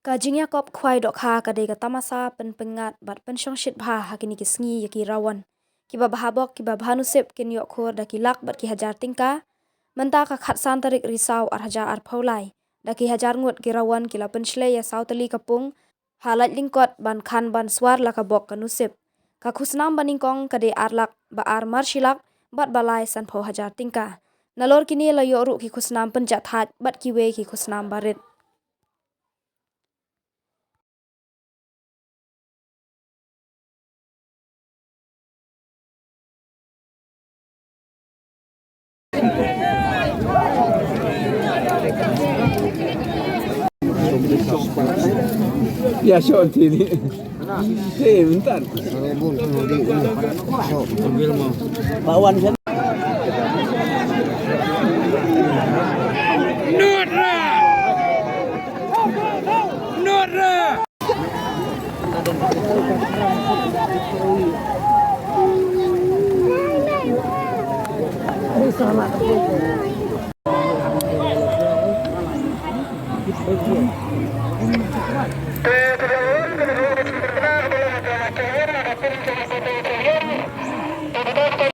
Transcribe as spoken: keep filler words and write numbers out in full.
Ka jingïakop khwai dohkha ka dei ka tamasa pynpyngngad bad pynshongshit bha ha kine ki sngi ïa ki rawon. Kiba bha bok kiba bha nusip kin ïoh khur da ki lak bad ki hajar tyngka, mynta ka khatsan tarik Risaw ar hajar arphew lai. Da ki hajar ngut ki rawon ki la pynshlei ïa saw tylli ka pung ha lait lyngkot ban khan ban swar la ka bok ka nusip. Ka khusnam ba nyngkong ka dei ar lak, ba ar mar shi lak bad ba lai sanphew hajar tyngka. Nalor kine la ïoh ruh ki khusnam pynjah thait bad kiwei ki khusnam barit. Ya, shon tini. Hey, bentar. Pak Wan,